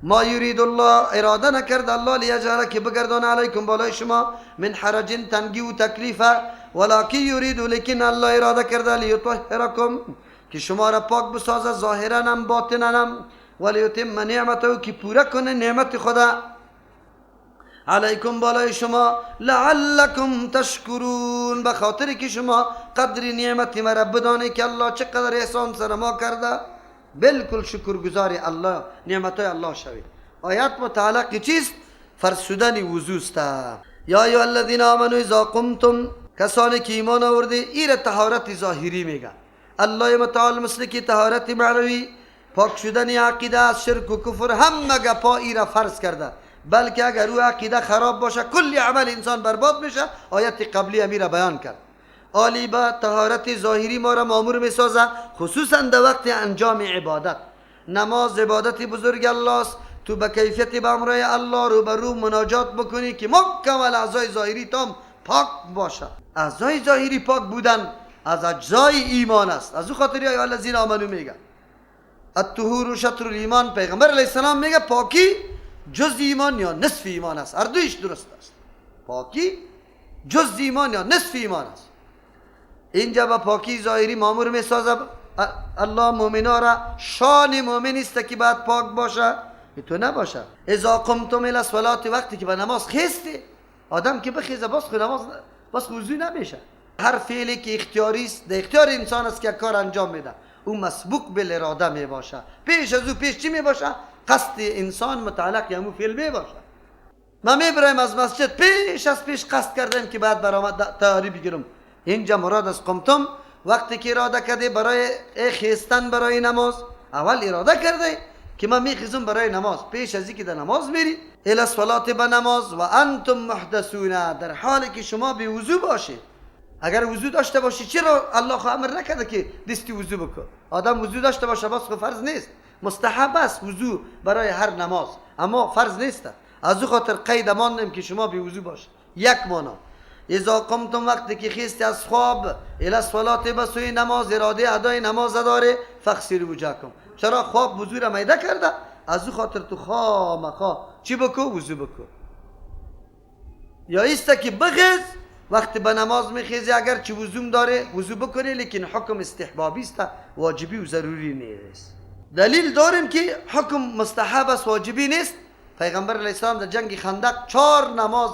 ما یرید الله، اراده نکرد الله، لیجعل که بگردان، علیکم بالای شما، من حرج تنگی و تکلیف، ولکن یرید لیکن الله اراده کرده، لیطهرکم که شما را پاک بسازه، ظاهرا هم باطنا هم، ولیتم نعمته که پوره کنه نعمت خدا، علیکم بالای شما، لعلکم تشکرون به خاطر که شما قدر نعمت مرا بدانید که الله چقدر احسان سر ما کرده، بالکل شکرگزار الله نعمت الله شوید. آیت متعلق چیست؟ فرض شدن وضو است. یا ایها الذین آمنوا اذا قمتم، کسانی که ایمان آورده، ایره طهارت ظاهری میگه. الله متعال مثل که طهارت معنوی، پاک شدن عقیده از شرک و کفر، همه گپا ایره فرض کرده، بلکه اگر او عقیده خراب باشه کلی عمل انسان برباد میشه. آیت قبلی امیره بیان کرد. آلی با طهارت ظاهری ما را مامور میسازه، خصوصا در وقت انجام عبادت. نماز عبادت بزرگ الله است. تو به کیفیت به امرای الله رو به رو مناجات بکنی که مکمل اعضای ظاهری تام پاک باشه. اعضای ظاهری پاک بودن از اجزای ایمان است. از او خاطر یا الذین آمنو میگه. الطهور شطر الایمان، پیغمبر علیه السلام میگه پاکی جز ایمان یا نصف ایمان است. هر دویش درست است. پاکی جز ایمان یا نصف ایمان است. اینجا با پاکی ظاهری مامور میسازه الله مؤمنا را. شان مؤمن است که باید پاک باشه، تو نباشه. اذا قمتم الى الصلاه، وقتی که به نماز خیستی، آدم که بخیزه باز خود نماز باز وضو نمیشه. هر فعلی که اختیاری است، در اختیار انسان است که کار انجام میده، او مسبوق بالاراده می باشه. پیش از او پیش چی می باشه؟ قصد انسان متعلق همو فعل می باشه. ما میبریم از مسجد، پیش از پیش قصد کردیم که بعد برآمد تیاری بگیرم. اینجا مراد از قمتم وقتی که اراده کرده برای خیستن برای نماز، اول اراده کرده که من میخیزم برای نماز، پیش از اینکه در نماز میری، الی الصلاه به نماز، و انتم محدثون، در حالی که شما بی وضو باشید. اگر وضو داشته باشی چرا الله خو امر نکرده که دستی وضو بکن؟ آدم وضو داشته باشه باز خو فرض نیست، مستحب است وضو برای هر نماز، اما فرض نیست. از او خاطر قید ماندیم که شما بی وضو باشید. یک معنا اذا قمتم، وقتی که خیستی از خواب، الی الصلاه به سوی نماز، اراده ادای نماز داره، فاغسلوا وجهکم. چرا خواب وضو را میده کرده؟ از او خاطر تو خامخا چی بکو؟ وضو بکو. یا ایسته که بخیز، وقتی به نماز میخیزی اگر چی وضو داره وضو بکنی، لیکن حکم استحبابی است، واجبی و ضروری نیست. دلیل داریم که حکم مستحب است، واجبی نیست. پیغمبر علیه السلام در جنگ خندق 4 نماز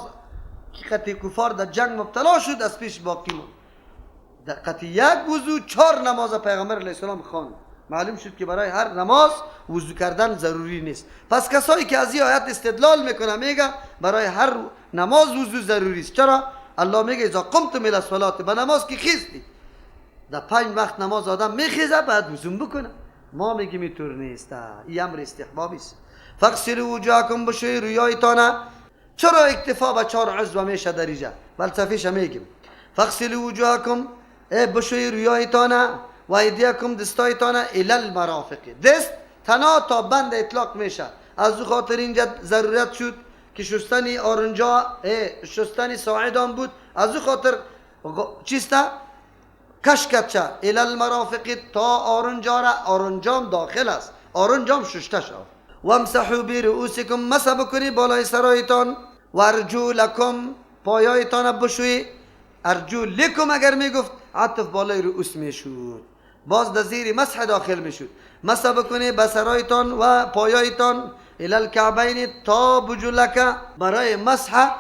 که قطع کفار در جنگ مبتلا شد از پیش باقی ماند. در قطع یک وضو 4 نماز پیغمبر علیه السلام خواند. معلوم شد که برای هر نماز وضو کردن ضروری نیست. پس کسایی که از این آیت استدلال میکنه میگه برای هر نماز وضو ضروری است. چرا؟ الله میگه اذا قمتم الی الصلاه، به نماز که خیستی، در 5 وقت نماز آدم میخیزه باید وضو بکنه. ما میگیم اینطور نیست، این امر استحبابی است. فاغسلوا وجوهکم، بشوی رویایتان. چرا اکتفا به 4 عضو میشه در اینجا؟ فلسفیش میگیم. فاغسلوا وجوهکم، بشوی رویایتان، و ایدیکم دستایتان، الی المرافق. دست تنها تا بند اطلاق میشه. از او خاطر اینجا ضرورت شد که شستن آرنجا، شستن ساعدان بود. از او خاطر چیسته؟ کشکچه الی المرافق تا آرنجا را، آرنجام داخل است، آرنجام شسته شد. و امسحوا برؤوسکم، مسح بکنی بالای سرایتان، و ارجلکم پایایتان بشوی. ارجلکم اگر میگفت عطف بالای رؤوس میشد، باز در زیر مسح داخل میشد. مسح بکنی به سرایتان و پایایتان، الی الکعبین تا بجلک. برای مسح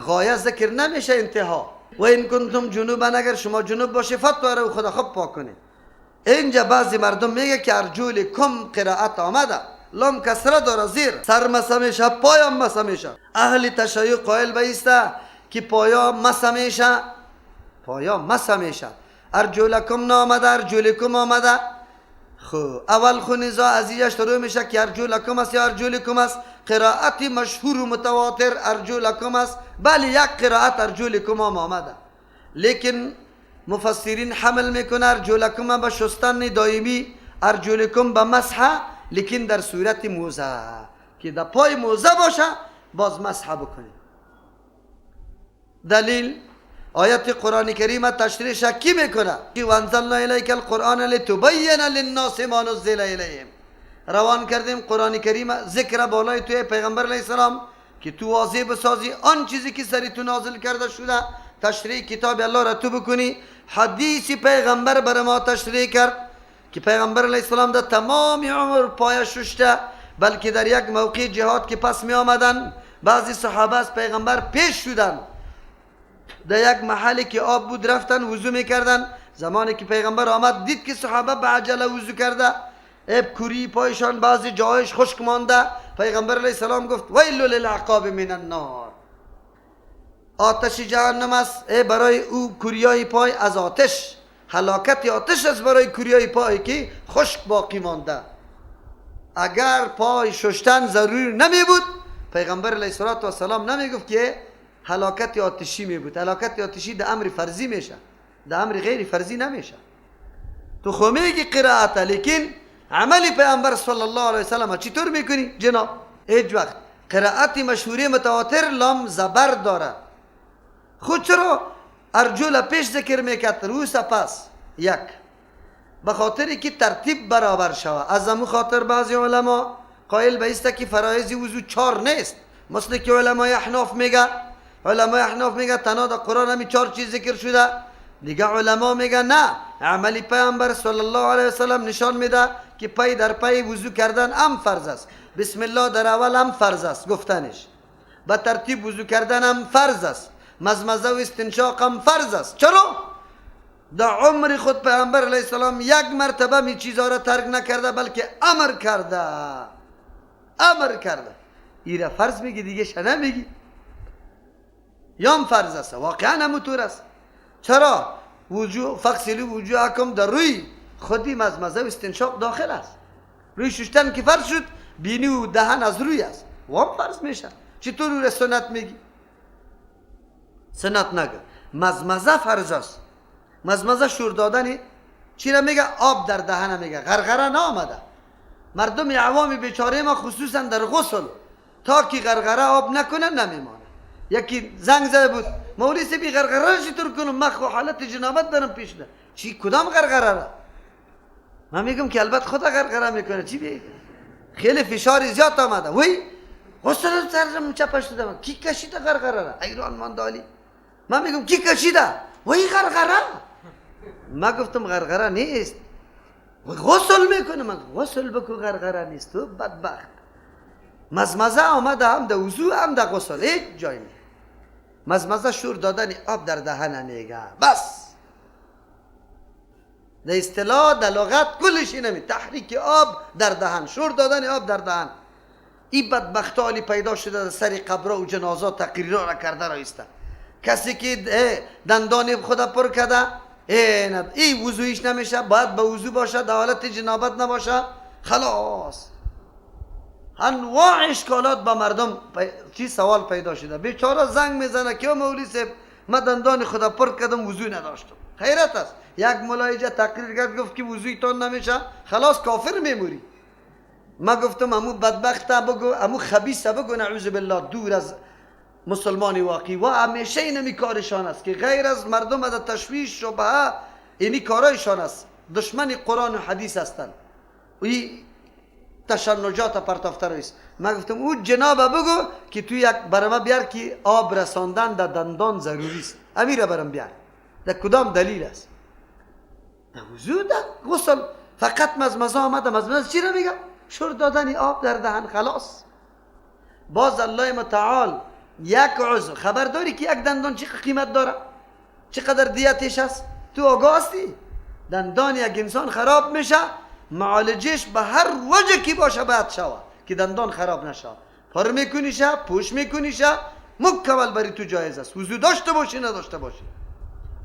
غایه ذکر نمیشه انتها. و این کنتم جنوبا، اگر شما جنوب باشی فتوا رو خدا خوب پاک کنید. اینجا بعضی مردم میگه که ارجلکم قرائت آمده، لام کسره داره، زیر سر مسح میشه، پایم مسح میشه. اهل تشیع قائل به ایسته که پایا مسح میشه، پایا مسح میشه. ارجلکم نامده، ارجلکم آمده. خو اول خو نزاع از اینجا شروع میشه که ارجلکم است یا ارجلکم است. قرائت مشهور و متواتر ارجلکم است، بله یک قرائت ارجلکم هم آمده، لیکن مفسرین حمل میکنه ارجلکم به شستن دائمی، ارجلکم به مسح، لیکن در صورت موزه که در پای موزه باشه باز مسح بکنه. دلیل آیت قرآن کریم تشریح کی میکنه؟ که وانزلنا الیک القرآن لتبین للناس ما نزل الیهم. روان کردیم قرآن کریم ذکر بالای توی پیغمبر علیه السلام که تو واضح بسازی آن چیزی که سری تو نازل کرده شده، تشریح کتاب الله را تو بکنی. حدیث پیغمبر بر ما تشریح کرد که پیغمبر علیه السلام در تمام عمر پای ششته، بلکه در یک موقع جهاد که پس می آمدن بعضی صحابه از پیغمبر پیش شدن، در یک محلی که آب بود رفتن وضو میکردن. زمانی که پیغمبر آمد دید که صحابه به عجله وضو کرده، اب کوری پایشان بعضی جایش خشک مانده. پیغمبر علیه السلام گفت ویل للعقاب من النار، آتش جهنم است ای برای او کوریای پای از آتش، هلاکت آتش است برای کوریای پای که خشک باقی مانده. اگر پای ششتن ضروری نمی بود پیغمبر علیه السلام نمی گفت که هلاکت آتشی می بود. هلاکت آتشی در امر فرضی میشه، در امر غیر فرضی نمیشه. تو خو میگی قرائت، لیکن عمل پیامبر صلی الله علیه وسلم چطور میکنی جناب؟ هیچ وقت قرائت مشهوری متواتر لام زبر داره. خود چرا ارجل پیش ذکر میکرد روس پس؟ یک، به خاطری که ترتیب برابر شوه. از همون خاطر بعضی علما قائل به است که فرایض وضو 4 نیست، مثل که علمای احناف میگه. علمای احناف میگه تنها در قرآن همی 4 چیز ذکر شده. دیگه علما میگه نه، عمل پیامبر صلی الله علیه وسلم نشان میده که پای در پای وضو کردن هم فرض است، بسم الله در اول هم فرض است گفتنش، به ترتیب وضو کردن هم فرض است، مضمضه و استنشاق هم فرض است. چرا؟ در عمر خود پیامبر علیه السلام یک مرتبه می چیزها را ترک نکرده، بلکه امر کرده، امر کرده. ایره فرض میگی دیگه شنه میگی یام فرض است، واقعا همونطور است. چرا؟ وجوه فغسلوا وجوهکم در روی خودی مضمضه و استنشاق داخل است. روی ششتن که فرض شد، بینی و دهن از روی است، وام فرض میشه. چطور رو سنت میگی؟ سنت نگه. مضمضه فرض است. مضمضه شور دادن چی را میگه؟ آب در دهن میگه، غرغره نامده. مردم عوامی بیچاره ما خصوصا در غسل تا که غرغره آب نکنه نمیمانه. یکی زنگ زده بود مولوی صاحب غرغره را چطور کنم؟ من خو حالت جنابت دارم پیش ده. چی کدام غرغره را؟ من میگم که البته خود غرغره میکنه. چی بی؟ خیلی فشار زیاد آمده. وی غسل سرم چپش دادم. کی کشیده غرغره را؟ ایران ماندالی. من میگم کی کشیده؟ وی غرغره. ما گفتم غرغره نیست، غسل میکنه. من غسل بکو غرغره نیست تو بدبخت. مضمضه آمده هم در وضو هم در غسل، هیچ جای نیست. مضمضه شور دادن آب در دهن میگه بس. در اصطلاح در لغت کلش اینه، تحریک آب در دهن، شور دادن آب در دهن. این بدبخت حالی پیدا شده در سر قبرها و جنازات تقریرها را کرده را ایسته. کسی که دندان خود پر کرده ای وضویش نمیشه، باید به وضو باشه، در حالت جنابت نباشه، خلاص. انواع اشکالات با مردم چی سوال پیدا شده. بیچاره زنگ میزنه که مولوی صاحب من دندان خود پر کردم وضو نداشتم. حیرت است. یک ملایجه تقریر کرد گفت که وضویتان نمیشه، خلاص کافر میموری. ما گفتم امو بدبخت بگو، امو خبیث بگو، نعوذ بالله، دور از مسلمان واقعی. و همیشه اینمی کارشان است که غیر از مردم از تشویش شبهه اینی کارایشان است. دشمن قرآن و حدیث هستند. ای تشنجات پرتافته است. من گفتم او جناب بگو که تو یک برما بیار که آب رساندن در دندان ضروری است. امیره برم بیار. در کدام دلیل است؟ در وضو، در غسل. فقط مضمضه آمده. مضمضه چی را میگه؟ شور دادن آب در دهن، خلاص. باز الله متعال یک عضو خبر داری که یک دندان چه قیمت داره، چقدر دیتش است؟ تو آگاه هستی؟ دندان یک انسان خراب میشه، معالجش به هر وجه کی باشه باید شوه که دندان خراب نشه. پر میکنیشه، پوش میکنیشه، مکمل بری تو جایز است، وضو داشته باشی نداشته باشی.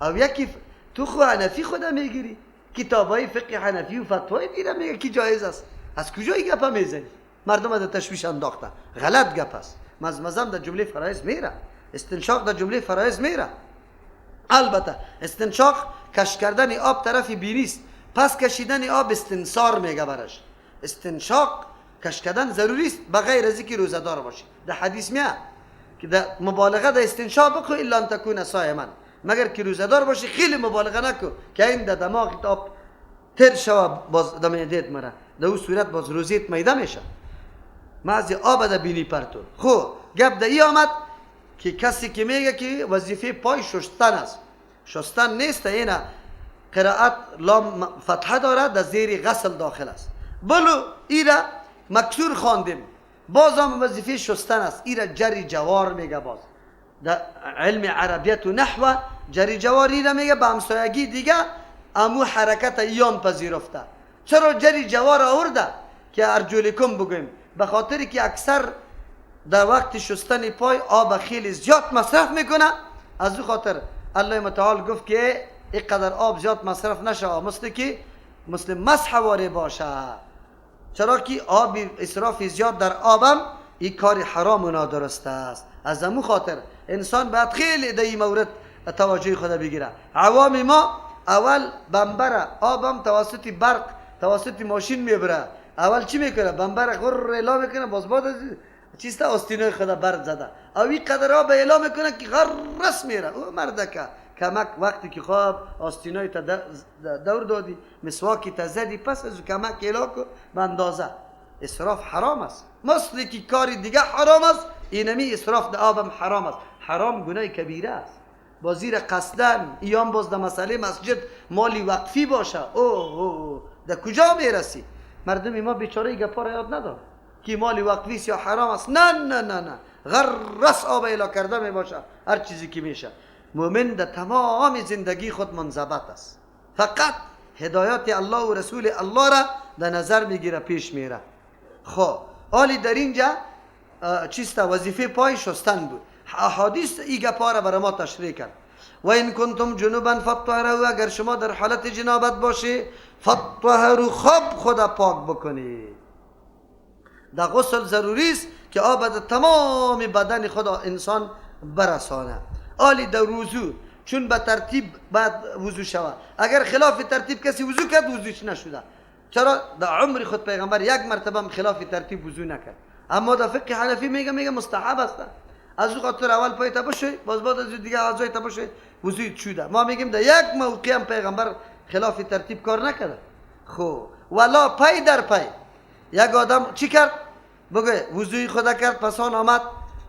او یکی تو خو حنفی خدا میگیری، کتابای فقه حنفی و فتوای دیره میگه که جایز است. از کجای گپا میزنی؟ مردم از تشویش انداخته. غلط گپ است. مضمضه در جمله فرایض میره، استنشاق در جمله فرایض میره. البته استنشاق کش کردن آب طرف بینی است، پس کشیدن آب استنصار میگه برش. استنشاق کش کردن ضروری است بغیر از اینکه روزه دار باشی. در حدیث میاد که در مبالغه در استنشاق بکو الا ان تکون صائما، مگر که روزه دار باشی خیلی مبالغه نکو که این در دماغ آب تر شوه باز در معده‌ت مره. در او صورت باز روزیت میده میشه. بعضی آب در بینی پرتو. خب گپ در ای آمد که کسی که میگه که وظیفه پای شستن است، شستن نیست، اینه قرائت لام فتحه داره، در زیر غسل داخل است. بلو ایره مکسور خواندیم، باز هم وظیفه شستن است. ایره جری جوار میگه، باز در علم عربیت و نحو جری جوار ایره میگه، به همسایگی دیگه امو حرکت ایام پذیرفته. چرا جری جوار آورده که ارجلکم بگویم؟ به خاطر که اکثر در وقت شستن پای آب خیلی زیاد مصرف میکنه. از او خاطر الله متعال گفت که اینقدر آب زیاد مصرف نشه، مثل که مثل مسح واره باشه. چرا که آب اسراف زیاد در آبم این کار حرام و نادرست است. از امو خاطر انسان باید خیلی در این مورد توجه خود بگیره. عوام ما اول بمبره آبم توسط برق توسط ماشین میبره، اول چی میکنه؟ بمبره غر اعلام میکنه، باز بعد از چیسته آستینای خود برد زده، او این قدر آب اعلام میکنه که غرس میره. او مردکه کمک وقتی که خواب آستینای تا دور دادی، مسواکی تا زدی، پس از کمک اعلام کن به اندازه. اسراف حرام است، مثل که کار دیگه حرام است، اینمی اسراف در آبم حرام است. حرام گناه کبیره است. با زیر قصدن ایام باز در مسئله مسجد مالی وقفی باشه، اوه اوه در کجا میرسی؟ مردم ما بیچاره گپا را یاد نداره که مالی وقفی یا حرام است. نه نه نه نه، غرس آب الا کرده می باشه هر چیزی که میشه. مؤمن در تمام زندگی خود منضبط است، فقط هدایات الله و رسول الله را در نظر میگیره، پیش میره. خب حالی در اینجا چیست؟ وظیفه پای شستن بود. احادیث ای گپا را برای ما تشریح کرد. و این کنتم جنوبا فطهروا، اگر شما در حالت جنابت باشی، فطهروا، خب خدا پاک بکنی. در غسل ضروری است که آب در تمام بدن خدا انسان برسانه. آلی در وضو چون به ترتیب باید وضو شود، اگر خلاف ترتیب کسی وضو کرد وضوش نشده. چرا؟ در عمر خود پیغمبر یک مرتبه هم خلاف ترتیب وضو نکرد. اما در فقه حنفی میگه مستحب است. از او خاطر اول پای تا بشه، باز بعد از دیگه اعضای تا بشه وضوی شده. ما میگیم در یک موقع هم پیغمبر خلاف ترتیب کار نکرده. خب ولا پای در پای یک آدم چی کرد؟ بگه وضوی خدا کرد، پسان آمد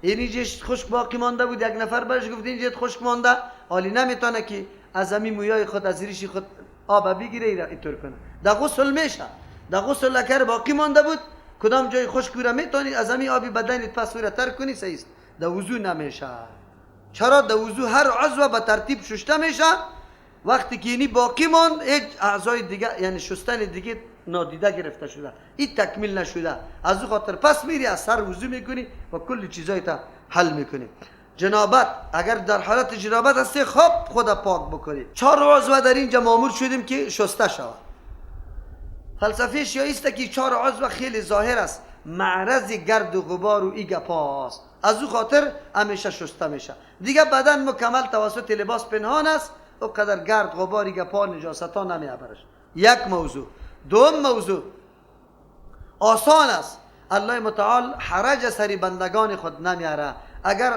اینی جش خشک باقی مانده بود، یک نفر برش گفت این جت خشک مانده، حالی نمیتونه که از همین مویای خود از ریش خود آب بگیره اینطور کنه. در غسل میشه، در غسل اگر باقی مانده بود کدام جای خشک را میتونی از همین آبی بدنت پس را تر کنی، صحیح است. در وضو نمیشه. چرا؟ در وضو هر عضو به ترتیب شسته میشه. وقتی که اینی باقی ماند هیچ اعضای دیگه یعنی شستن دیگه نادیده گرفته شده، این تکمیل نشده. از او خاطر پس میری از سر وضو میکنی و کل چیزای تا حل میکنی. جنابت اگر در حالت جنابت هستی خب خدا پاک بکنی. چهار عضو در اینجا مامور شدیم که شسته شود. فلسفه شیعی است که چهار عضو خیلی ظاهر است، معرض گرد و غبار و ای گپاست، از او خاطر همیشه شسته میشه. دیگه بدن مکمل توسط لباس پنهان است، او قدر گرد غبار گپا نجاست ها نمیبرش. یک موضوع. دوم موضوع آسان است، الله متعال حرج سری بندگان خود نمیاره. اگر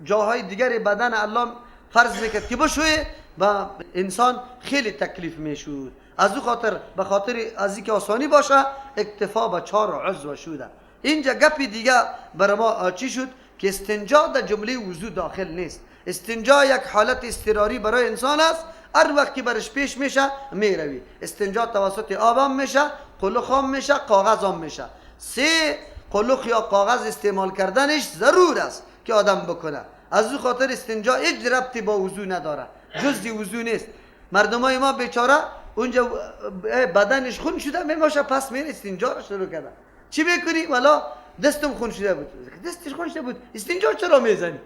جاهای دیگر بدن الله فرض میکرد که بشوی با انسان خیلی تکلیف میشود. از او خاطر به خاطر از اینکه آسانی باشه اکتفا به چهار عضو شده. اینجا گپ دیگه برای ما چی شد که استنجا در جمله وضو داخل نیست. استنجا یک حالت اضطراری برای انسان است، هر وقت که برش پیش میشه میروی. استنجا توسط آب هم میشه، قلخ هم میشه، کاغذ هم میشه. سه قلخ یا کاغذ استعمال کردنش ضرور است که آدم بکنه. از او خاطر استنجا هیچ ربطی با وضو نداره، جزء وضو نیست. مردمای ما بیچاره اونجا بدنش خون شده میماشه، پس میره استنجا رو شروع کرده. چی میکنی؟ والا دستم خون شده بود. دستش خون شده بود، استنجا چرا میزنی؟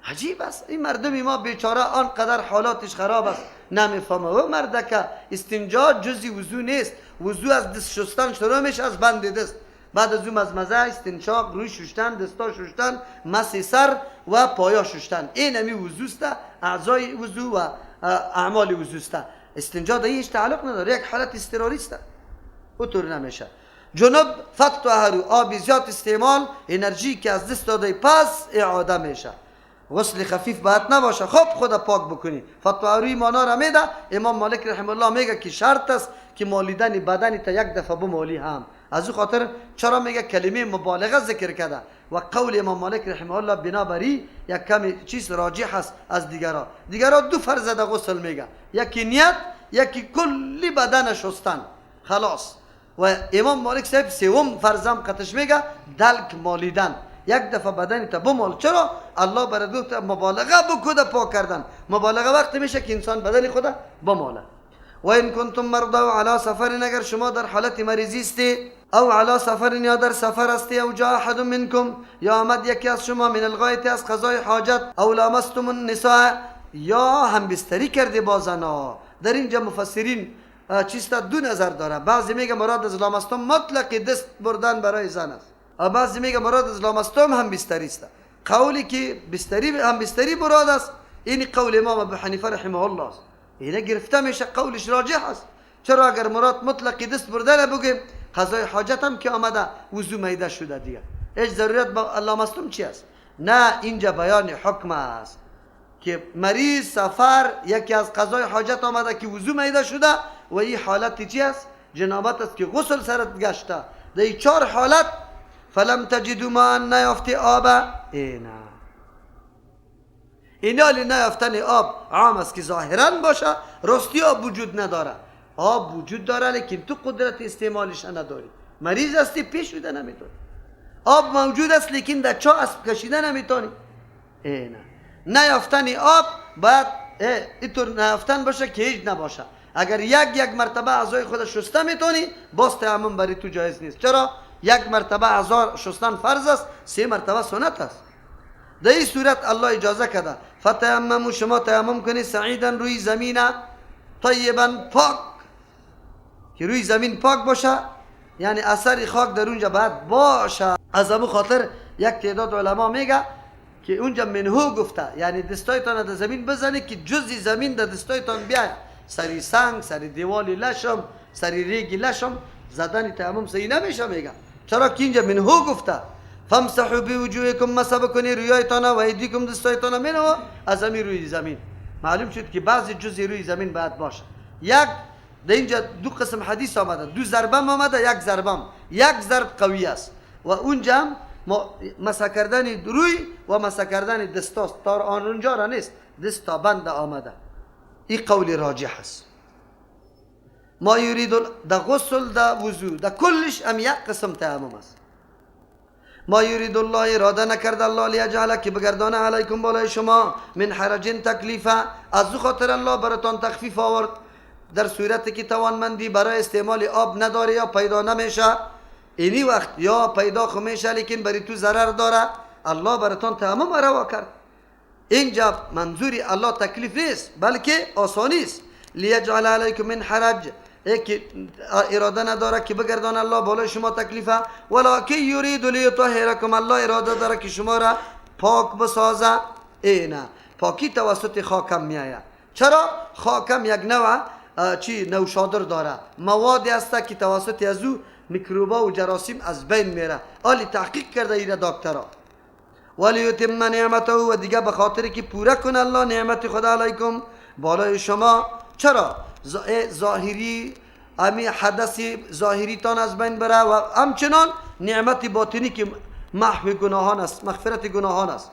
عجیب است این مردم ما بیچاره آنقدر حالاتش خراب است نمیفهمه. و مردکه استنجا جزء وضو نیست. وضو از دست شستن شروع میشه، از بند دست، بعد از اون مزمزه، استنشاق، روی شستن، دستا شستن، مس سر و پایا شستن. این همی وضو است، اعضای وضو و اعمال وضو است. استنجا در هیچ تعلق نداره، یک حالت اضطراری است، اونطور نمیشه. جنوب فطهروا، آب زیاد استعمال، انرژی که از دست داده پس اعاده میشه. غسل خفیف باید نباشه، خب خدا پاک بکنی. فطهروی مانا را میده. امام مالک رحمه الله میگه که شرط است که مالیدن بدن تا یک دفعه بمالی هم. از او خاطر چرا میگه کلمه مبالغه ذکر کرده و قول امام مالک رحمه الله بنابری یک کمی چیز راجح است از دیگرا. دیگرا دو فرض در غسل میگه، یکی نیت، یکی کلی بدن شستن خلاص. و امام مالک صاحب سوم فرضم قطش میگه دلک مالیدن، یک دفعه بدن تا بمال. چرا؟ الله برات گفت مبالغه بکو پاک کردن. مبالغه وقتی میشه که انسان بدن خود بماله. و ان کنتم مرضى علی سفر، اگر شما در حالت مریضی استی، او علی سفر یا در سفر استی، او جاء احد منکم یا آمد یکی از شما، من الغایط از قضای حاجت، او لامستم النساء یا هم بستری کرده با زنا. در اینجا مفسرین چیستا دو نظر داره. بعضی میگه مراد از لامستم مطلق دست بردن برای زن است، و بعضی میگه مراد از لامستم هم بستری است. قولی که بستری هم بستری مراد است این قول امام ابو حنیفه رحمه الله است. اینه گرفته میشه، قولش راجح است. چرا اگر مراد مطلق دست بردن بگیم قضای حاجت هم که آمده وضو میده شده دیگه، هیچ ضرورت با لامستم چی است؟ نه، اینجا بیان حکم است که مریض سفر یکی از قضای حاجت آمده که وضو میده شده و این حالت چی است؟ جنابت است که غسل سرت گشته. در این چهار حالت فلم تجدوا ماء نیافتی آب، اینا اینالی نیافتن آب عام است که ظاهرا باشه، راستی آب وجود نداره. آب وجود داره لیکن تو قدرت استعمالش نداری، مریض هستی پیش بوده نمیتونی. آب موجود است لیکن در چاه اسب کشیده نمیتونی. اینا نیافتن آب باید اینطور نیافتن باشه که هیچ نباشه. اگر یک مرتبه اعضای خود شسته میتونی باز تیمم برای تو جایز نیست. چرا؟ یک مرتبه اعضا شستن فرض است، سه مرتبه سنت است. در این صورت الله اجازه کرده فتیمموا، شما تیمم کنی سعیدا روی زمین طیبا پاک، که روی زمین پاک باشه، یعنی اثر خاک در اونجا باید باشه. از همون خاطر یک تعداد علما میگه که اونجا منهو گفته، یعنی دستایتان در زمین بزنی که جزی زمین در دستایتان بیاید، سری سنگ، سری دیوال لشم، سری ریگ لشم زدن تیمم صحیح نمیشه میگه. چرا که اینجا منهو گفته فامسحوا بوجوهکم، مسح بکنی رویایتان و ایدیکم دستایتان منه از همین روی زمین. معلوم شد که بعضی جزی روی زمین باید باشه. یک در اینجا دو قسم حدیث آمده، دو ضربم آمده، یک ضربم، یک ضرب قوی است و اونجا هم مسح کردن روی و مسح کردن دستاست، تا آن اونجا را نیست، دست تا بند آمده. این قول راجح است. ما یرید در غسل، در وضو، در کلش هم یک قسم تیمم است. ما یرید الله اراده نکرد الله لیجعل که بگردانه علیکم بالای شما من حرج تکلیفه. از او خاطر الله براتان تخفیف آورد در صورتی که توانمندی برای استعمال آب نداره یا پیدا نمیشه، اینی وقت یا پیدا خو میشه لیکن برای تو ضرر داره، الله براتان تیمم روا کرد. اینجا منظوری الله تکلیف نیست بلکه آسانی است. لیجعل علیکم من حرج، که اراده نداره که بگردان الله بالای شما تکلیفه، ولکن یرید لیطهرکم، الله اراده داره که شما را پاک بسازه. اینا پاکی توسط خاکم میآید. چرا؟ خاکم یک نوع چی نوشادر داره، موادی است که توسط از او میکروبا و جراثیم از بین میره. آلی تحقیق کرده ایره دکترا. ولیتم نعمته، و دیگه به خاطر که پوره کنه الله نعمت خدا علیکم بالای شما. چرا؟ ظاهری امی حدث ظاهری تان از بین بره و همچنان نعمت باطنی که محو گناهان است، مغفرت گناهان است،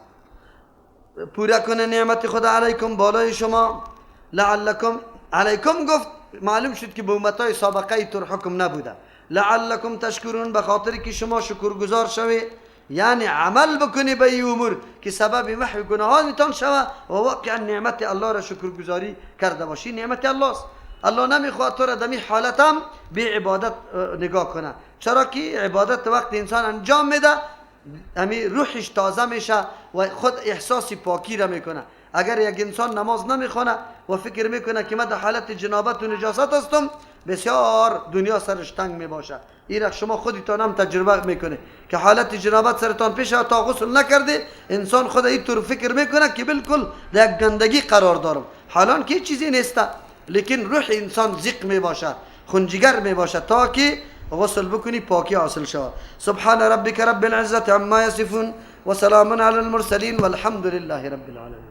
پوره کنه نعمت خدا علیکم بالای شما. لعلکم، علیکم گفت معلوم شد که به امتای سابقه تر حکم نبوده. لعلکم تشکرون، به خاطر که شما شکرگزار شوید، یعنی عمل بکنی به این امور که سبب محو گناهانتان شوه و واقعا نعمت الله را شکرگزاری کرده باشی. نعمت الله است. الله نمیخواد تو را دمی حالتم به عبادت نگاه کنه، چرا که عبادت وقت انسان انجام میده همی روحش تازه میشه و خود احساس پاکی را میکنه. اگر یک انسان نماز نمیخونه و فکر میکنه که من در حالت جنابت و نجاست هستم، بسیار دنیا سرش تنگ میباشه. این شما خودتان هم تجربه میکنه که حالت جنابت سرتان پیش تا غسل نکرده، انسان خود اینطور فکر میکنه که بالکل در یک گندگی قرار دارم، حالان که چیزی نیست، لیکن روح انسان زیق میباشه، خونجگر میباشه تا که غسل بکنی پاکی حاصل شود. سبحان ربک رب العزة عما یصفون و سلام علی المرسلین والحمد لله رب العالمین.